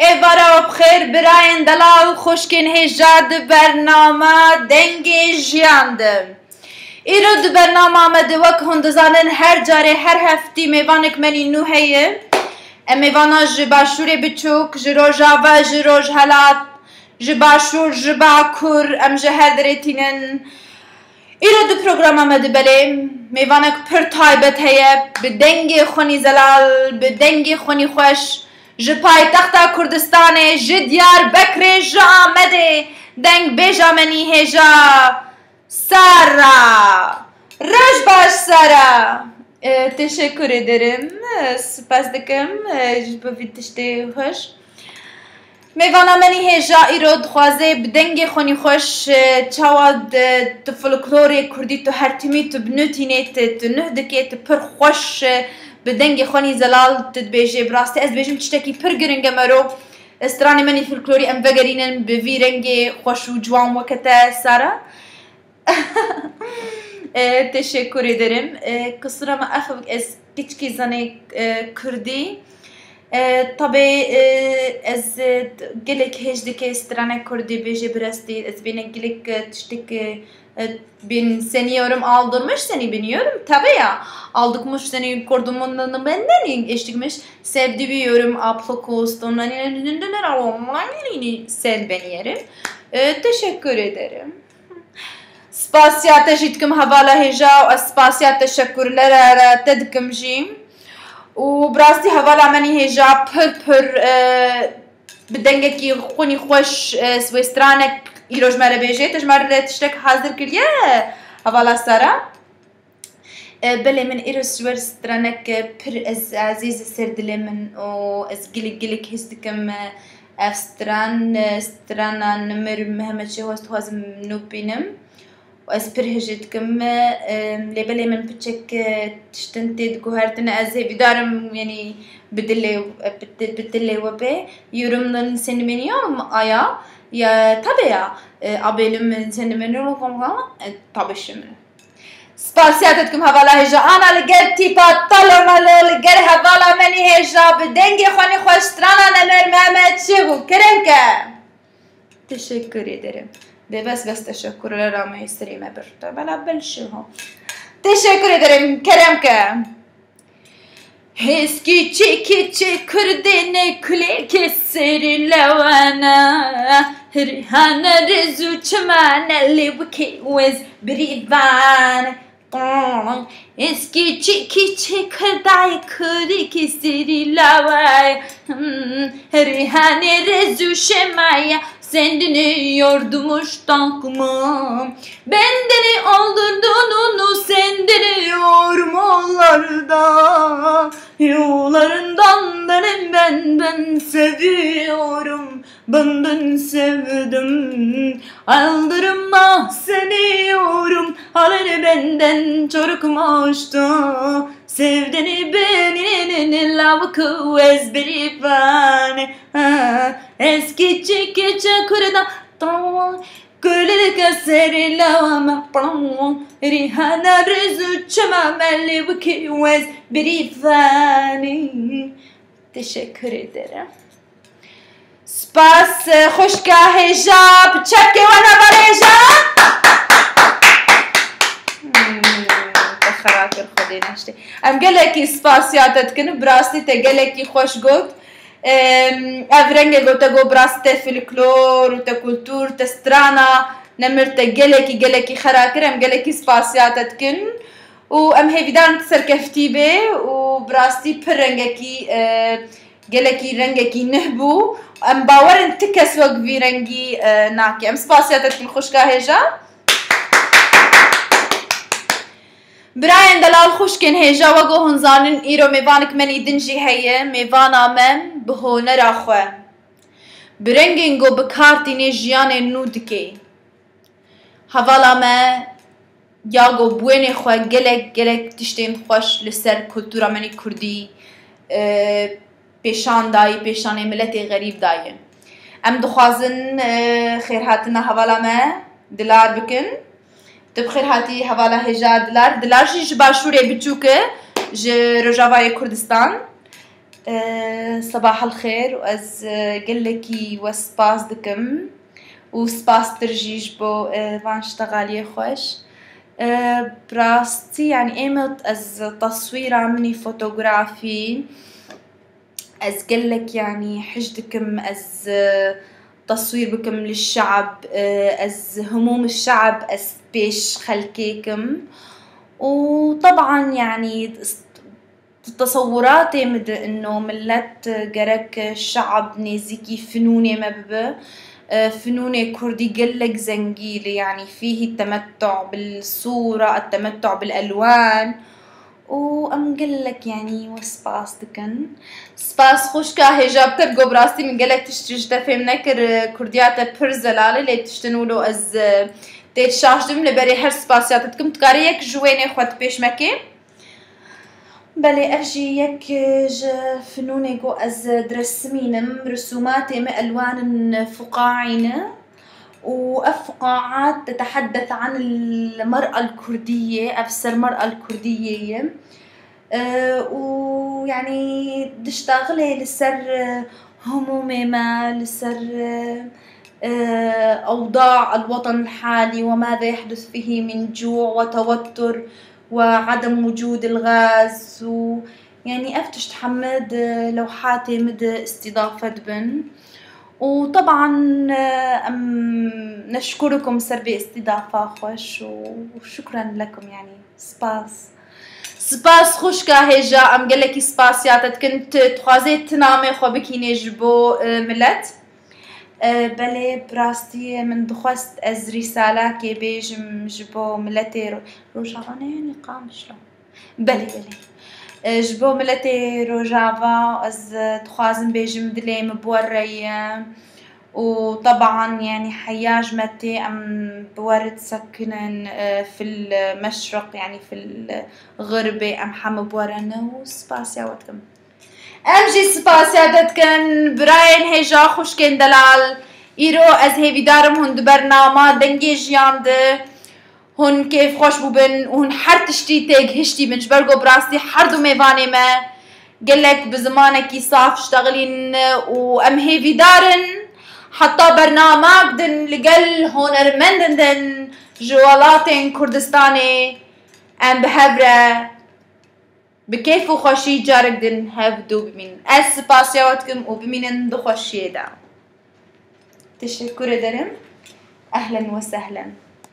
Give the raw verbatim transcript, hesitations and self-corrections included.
Êvara we bi xêr, birayên delal, xwişkên hêja di bernama Dengê Jiyan de. Îro di bernama me de, wek hûn dizanin, her carê, her heftî mêvanek me nî nû heye. Em mêvana ji Başûrê Biçûk, ji Rojava, ji Rojhelat, ji Başûr, ji Bakur, em ji her derê tînin. Îro di programa me de belê mêvanek pir taybet heye, bi dengê xwinî zelal, bi dengê xwinî xweş, ji paytexta Kurdistanê, ji Diyarbekirê, ji Amedê, dengbêja me nî hêja Sara. Roj baş Sara. E, teşekkür ederim. E, spas dikim, e, ji bo vî tiştê xweş. Mêvana me nî hêja îro dixwaze bi dengê xwe nî xweş, e, çawa di, tu folklorê kurdî, tu her timî, tu bi nû tînê, tu, tu nuh dikê, tu pir xweş, e, bi dengê xwe nî zelal tu dibêjê. Bi rastî ez dibêjim tiştekî pir giring e mero. Stranê me nî folklorî em vegerînin bi vî rengê xweş û ciwan weke te Sara. E, teşekkür ederim. E, kusura me afw, ez kiçkî zanê, e, kurdî. E, tabi, e, ez, e, gelek hêj dike stranek kurdî bêje bi rastî. Ez bêne gelek, e, tiştek, e, e, bin seniyorum, aldırmış seni biniyorum. Tabi ya, aldıkmış seni kurdumunu ben ne eşitmiş. Sevdiviyorum, aplık olsun. Sen beni yerim. E, teşekkür ederim. Spasiya te jî dikim hevala hêja û ez spasiya teşekurlere te dikim jî. Û bi rastî hevala me nî hêja pir pir, e, bi dengekî xwinî xweş, e, wê stranek îro ji me re bêjê, te ji me re tiştek hazir kiriye hevala Sara? E, belê min îro ji wer stranek pir ez, ezîz ser dilê min û ez gilik gilik his dikim, e, ev stran, e, strana nimir Mehmet Şêhoz dixwazim nû bînim. Û ez pir hêjî dikim, e, lê belê min piçek, e, tiştin tê diguhertin, ez hêvîdar im, yanî bi dilê, e, bi di-, bi dilê we bê. Yorum din seni beniyorum aya. Ya, tabii ya. E, abelim seni beniyorum, e, tabii şimdi. Spasiya te dikim hevala hêja. Ana li ger tîpa talo melo, li ger hevala me nî hêja, bi dengê xwe nî xweş, strana nemir Mehmet Şêho. Kerem ke. Teşekkür ederim. Ve bes bes teşekkürler ama serê me bir. Bela bel Şêho. Teşekkür ederim. Kerem ke. Hêz kiçik kiçik kurdê ne kulê keserî lewana. Rihane rêz û çimane lê bikê wez birîvan. Hêz kiçik kiçik kurdayê kurî keserî laway. Rihane rêz û şemaya. Sendini yordumuş takma. Bendeni aldırdın onu sendini yormalarda. Yollarından benim ben ben seviyorum. Ben ben sevdim. Aldırma seni yorum. Alır benden çoruk maçta. Sevdeni beninin lavıkı ezberi bani. Ha, eski çekiçe kurda. Tamam. Kulelike serî lawama pam. Rihana rêz û çima me lê bikî wez birîvanî. Teşekkür ederim. Spas, e, xwişka hêja, bi çepkê we hevala hêja. Hmm, te xera kir Xwedê neştê. Em gelekî spasiya te dikin, bi rastî te gelekî xweş got. Em, ev rengê ku te got, bi rastî te folklor û te kultur, te strana nemir te gelekî, gelekî xera kir. Em gelekî spasiya te dikin û em hêvîdarin tu serkeftî bê û bi rastî pir rengekî, e, gelekî rengekî nih bû. Em bawer in ti kes wek vî rengî, e, nake. Em spasiya te dikin xwişka hêja. Birayên delal, xwişkên hêja, wek ku hûn zanin, îro mêvanik me nî din jî heye. Mêvana me bi honera xwe, bi rengên ku bi kar tînê jiyanê nû dike. Hevala me ya ku bi wênê xwe gelek, gelek tiştên xweş li ser kultura me nî kurdî, e, pêşan dayî, pêşanê miletê xerîb dayî. Em dixwazin, e, xêrhatina hevala me Dilar bikin. Tu bi xêr hatî hevala hêja Dilar. Dilar jî ji Başûrê Biçûk e, ji Rojavayê Kurdistan. Sebah el xêr û ez gelekî we spas dikim û spastir jî ji bo van ştegaliyê xweş. Bi rastî, yanî, ême ez teswîra min î fotografî, ez gelek, yanî, hej dikim ez teswîr bikim li şe'b, ez himûm şe'b ez pêş xelkê kim û teban, yanî, tesewuratê min de ino millet gerek şe'b nêzîkî finûnê me bibe. Finûnê kurdî gelek zengî li, yanî, fîhî temettu bil sûra, temettu bil elwan. Û em gelek, yanî, we spas dikin. Spas xwişka hêja, bi te go, bi rastî min gelek tişt ji te fêm nekir. Kurdiya te pir zelal e, lê tiştin wilo ez tê şaş dibim, lê berê her spasiya te dikim. Tu karî yek ji wênê xwe di pêş me kê? Belê, ev jî yek ji finûnê ku ez diresimînim, risûmatê me elwanin fuqaî ne û ev fuqaat teteheddes an el-mer'a el-kurdiyye, ev ser mer'a el-kurdiyye ye. Û, yanî, diştaxilê li ser himûmê me, li ser أوضاع الوطن الحالي وماذا يحدث فيه من جوع وتوتر وعدم وجود الغاز و، yanî, ev tişt heme di lewhatê min de îstîdafe dibin. û teban, em neşkurukum ser vê îstîdafa xweş û şukran lekum, yanî, spas. Spas xwişka hêja, em gelekî spasiya te dikin. Tu dixwazê tu namê xwe bikînê ji bo, e, milet? E, belê, bi rastî min dixwest ez rîsalakê bêjim ji bo miletê Ro-, Rojava ne, yanî Qamişlo. Belê, belê. E, ji bo miletê Rojava ez, e, dixwazim bêjim dilê min bi we re ye. û teban, yanî, heya ji me tê em bi we re disekinin, e, fil meşriq, yanî fil xirbê, em heme bi we re ne û spasiya we dikim. Em jî spasiya te dikin, birayên hêja, xwişkên delal. Îro ez hêvîdar im hûn di bernama Dengê Jiyan de hûn kêfxweş bûbin û hûn her tiştî têgihiştî bin. Ji ber ku bi rastî her du mêvanê me gelek bi zimanekî saf ştexilîn û em hêvîdar in heta bernamak din li gel hunermendên din ji welatên Kurdistanê em bi hev re bi keyf û xweşî carek din hev du bimînin. Ez spasiya we dikim û bimînin di xweşiyê de. Teşekkür ederim. Ehlen ve sehlen.